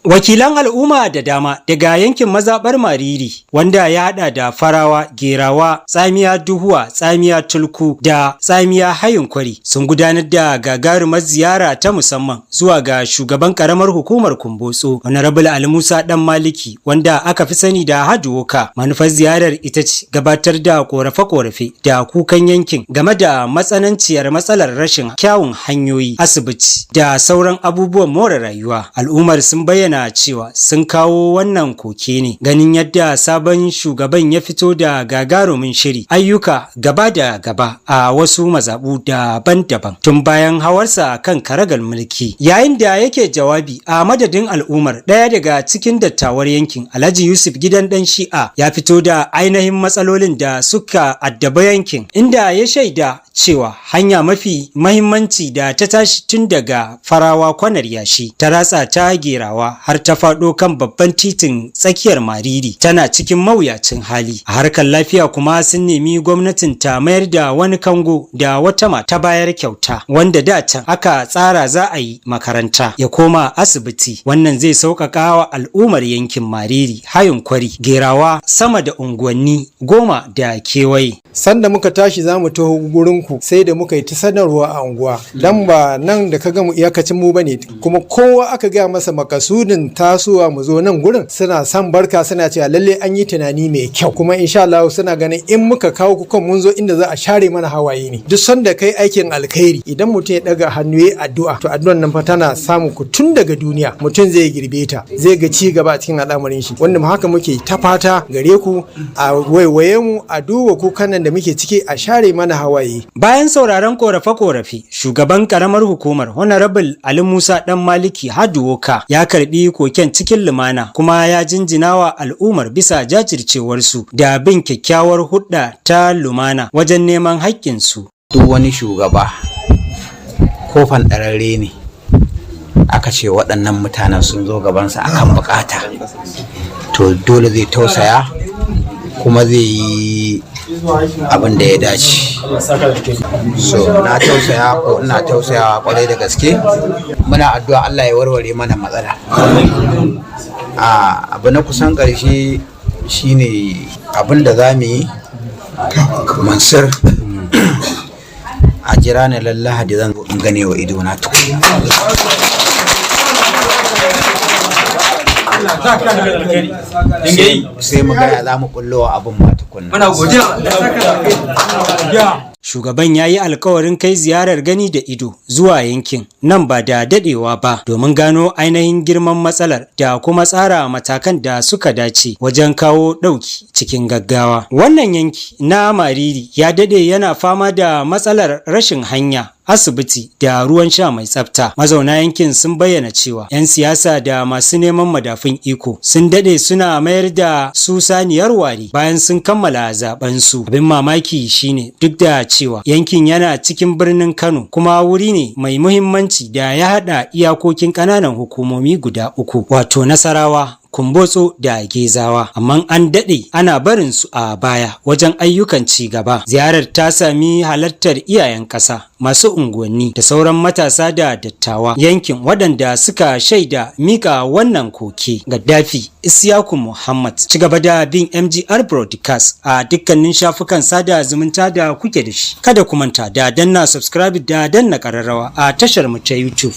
Wakilan al'umma da dama daga yankin mazaɓar Mariri, wanda ya haɗa da Farawa, Gerawa, Tsamiya Duhuwa, Tsamiya Tulku da Tsamiya Hayin Kwari, sun gudanar da gagarumar ziyara ta musamman zuwa ga shugaban ƙaramar hukumar Kumbotso, Honorable Ali Musa Dan Maliki, wanda aka fi sani da Haduwoka. Manufar ziyarar ita ce gabatar da korafe-korafe da kukan yankin game da matsananciyar matsalar rashin kyawun hanyoyi, asibiti da sauran abubuwan more rayuwa. Al'ummar sun bayyana cewa sun kawo wannan koke ne ganin yadda sabon shugaban ya fito da gagarumin shiri ayyuka gaba da gaba a wasu mazaɓu daban-daban tun bayan hawarsa kan karagar mulki. Yayin da yake jawabi a madadin al'ummar, ɗaya daga cikin dattawar yankin, Alhaji Yusuf Gidan Ɗan Shi'a, ya fito da ainihin matsalolin da suka addaba yankin, inda ya shaida cewa hanya mafi mahimmanci da ta tashi tun daga Farawa Kwanar Yashi ta ratsa ta Gerawa har ta faɗo kan babban titin tsakiyar Mariri tana cikin mawuyacin hali. A harkar lafiya kuma, sun nemi gwamnatin ta mayar da wani kango da wata mata bayar kyauta, wanda da can aka tsara za a yi makaranta, ya koma asibiti. Wannan zai sauƙaƙa wa al'ummar yankin Mariri, Hayin Kwari, Gerawa, sama da unguwanni 10 da kewaye. Sanda muka tashi za mu taho gurinku, sai da muka yi ta sanarwa a unguwa, dan ba nan da ka gamu iyakacin mu bane. Kuma kowa aka gaya masa makasudin tasowa mu zo nan gurin, suna son barka, suna cewa lalle an yi tunani mai kyau, kuma insha Allah suna ganin in muka kawo kukan mun zo inda za a share mana hawaye ne. Duk sanda kai aikin alkhairi, idan mutum ya daga hannu ya addu'a, to addu'an nan fa tana samun ku tun daga duniya. Mutum zai girbe ta, zai ga ci gaba a cikin al'amarin shi, wanda haka muke ta fata gare ku, a waiwaye mu, a duba kukan nan da muke ciki, a share mana hawaye. Bayan sauraron korafe-korafe, shugaban karamar hukumar, Honorable Ali Musa Dan Maliki Haduwoka, ya karbi koken cikin lumana, kuma ya jinjina wa al'ummar bisa jajircewarsu da bin kyakkyawar hudda ta lumana wajen neman haƙƙinsu. Duk wani shugaba ko fanɗararre ne, aka ce waɗannan mutanen sun zo gabansa akan bukata, to dole zai tausaya kuma zai yi abin da ya dace. So na tausaya ko ina tausayawa kwarai da gaske. Muna addu'a Allah ya warware mana matsala. A abu na kusan ƙarshe shine abin da za mu yi, Mansur, a jira ni Lahadi, zan zo in gane wa ido na tukuna. Sai mu gaya za mu kullo wa abin ma tukunna. Shugaban ya yi alkawarin kai ziyarar gani da ido zuwa yankin nan ba da dadewa ba domin gano ainihin girman matsalar da kuma tsara matakan da suka dace wajen kawo ɗauki cikin gaggawa. Wannan yanki na Mariri ya dade yana fama da matsalar rashin hanya, asibiti da ruwan sha mai tsafta. Mazauna yankin sun bayyana cewa 'yan siyasa da masu neman madafun iko sun dade suna mayar da su saniyar ware bayan sun kammala zaben su. Abin mamaki shine, duk da cewa yankin yana cikin birnin Kano kuma wuri ne mai muhimmanci da ya hada iyakokin ƙananan hukumomi guda uku, wato Nasarawa, Kumbotso da Gezawa, amma an daɗe ana barin su a baya wajen ayyukan ci gaba. Ziyarar ta sami halartar iyayen ƙasa, masu unguwanni da sauran matasa da dattawa yankin, waɗanda suka shaida mika wannan koke. Gaddafi Isiyaku Muhammad. Ci gaba da bin MGR Broadcast a dukkanin shafukan sada zumunta da kuke da shi. Kada ku manta da danna subscribe da danna ƙararrawa a tashar mu ta YouTube.